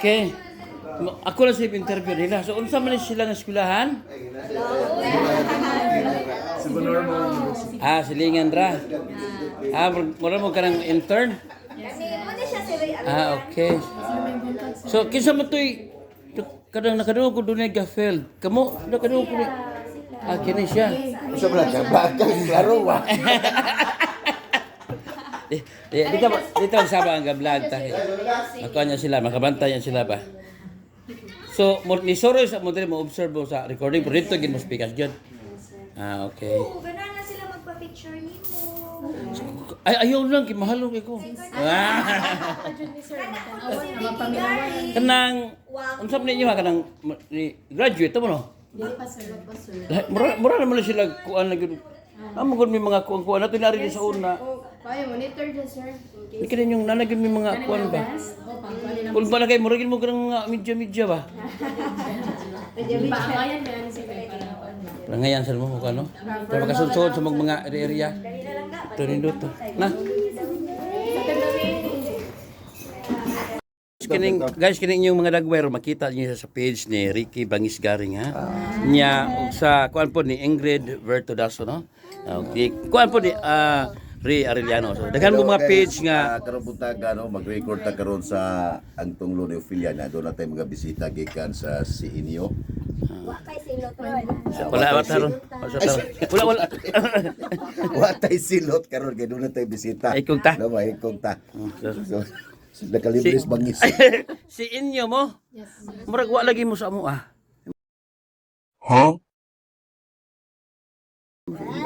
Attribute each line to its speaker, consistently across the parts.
Speaker 1: Okay. Ako lang sa interview nila. So unsa man ni sila nga eskwelahan?
Speaker 2: Cebu Normal University.
Speaker 1: Ah, silingan ra. Ah, mura mo kanang intern?
Speaker 3: Kani mo ni siya si Ray.
Speaker 1: Ah, okay. So kinsa man to'y kanang nakadungog ko dunay ga-failed. Kamo nakadungog ko ni. Ah, kini siya.
Speaker 4: Unsa man ka bakal klaro wa.
Speaker 1: Di, di, dito, dito ang saba ang ga-vlog ta. Makuha niya sila, makabantay niya sila ba. So, mo ni Soroy sa mo diri mo observe mo sa recording pero dito gid mo speakers gyud. Ah, okay.
Speaker 3: Oo, ganahan na sila magpa-picture nimo.
Speaker 1: Ay, ayaw lang kay mahalong kay ko. Ah.
Speaker 3: Kana ko si Ricky Gary.
Speaker 1: Kanang unsa man ninyo ha kanang ni graduate to mo no?
Speaker 5: Dili pa, sir. Pa, sir.
Speaker 1: Mura mura naman sila kuan na gyud. Amo gud may mga kuan-kuan nato na rin sa una.
Speaker 5: Oh, kaya monitor dyan, sir. In
Speaker 1: Di
Speaker 5: case.
Speaker 1: kini yung nanay gyud may mga kuan ba.
Speaker 5: Oh, pangkuan nila.
Speaker 1: Kung ba na kay mura gyud mo kanang mga media-media ba.
Speaker 5: Paangayan meron sir kay para kuan ba.
Speaker 1: Langayan sa mo kung ano. Para makasulsod sa mga area.
Speaker 3: Dali na lang ka.
Speaker 1: Ito rin dito. Na. Kining, guys, kining inyong mga dagway makita niyo siya sa page ni Ricky Bangis Garing ha. Niya ug sa kuan po ni Ingrid Vertodaso no. Okay. Kuan po ni Ray Arellano. So daghan mo mga page nga
Speaker 4: Ah, karon buntag ano, mag-record ta karon sa ang tunglo ni Ophelia na doon natin mga bisita gikan sa si inyo.
Speaker 3: Wa kay silot ron.
Speaker 1: wala wa taron. Wala wala.
Speaker 4: Wa tay silot karon kay doon natay bisita.
Speaker 1: Ay, kung ta.
Speaker 4: No, ay kung ta. So, nakalibres bangis.
Speaker 1: Si inyo mo.
Speaker 5: Yes.
Speaker 1: Murag wa lagi mo sa amo ah. Huh?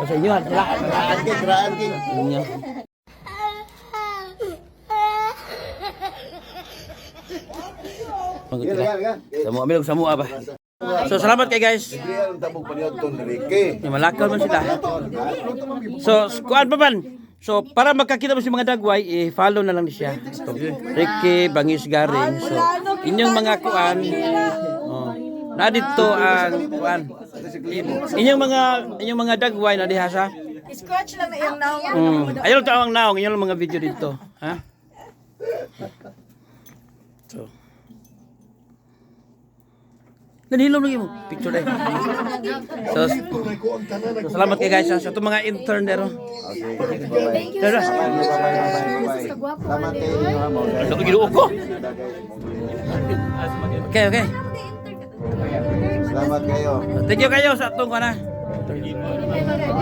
Speaker 1: Sa inyo, ha?
Speaker 4: Graan kay, graan kay.
Speaker 1: Inyo.
Speaker 4: Ga, ga, ga.
Speaker 1: Samu amilog samu ba. So salamat kay guys.
Speaker 4: Libre ang tabog paniudto ni Ricky.
Speaker 1: May Malakaw man sila. So kuan pa man. So para magkakita mo si mga dagway, i-follow na lang ni siya. So, Ricky Bangis Garing. So inyong mga kuan. Oh, na dito ang kuan. Inyong mga dagway na diha sa.
Speaker 6: Scratch lang na iyang naong.
Speaker 1: Ayaw to ang naong, inyong mga video dito, ha? So. Nanhilom lagi mo. Picture eh. So, salamat kay guys ha, sa itong mga intern dero.
Speaker 4: Okay, bye-bye.
Speaker 5: Thank you,
Speaker 1: Tara.
Speaker 5: sir.
Speaker 4: Bye-bye, bye-bye, bye-bye.
Speaker 5: Kagwapo,
Speaker 4: Salamat
Speaker 5: ate.
Speaker 4: kayo inyo, ha, mga guys.
Speaker 1: Ano ginoo ko? Okay.
Speaker 4: Salamat kayo.
Speaker 1: Thank you kayo sa atong kana.
Speaker 5: Ay, maganda.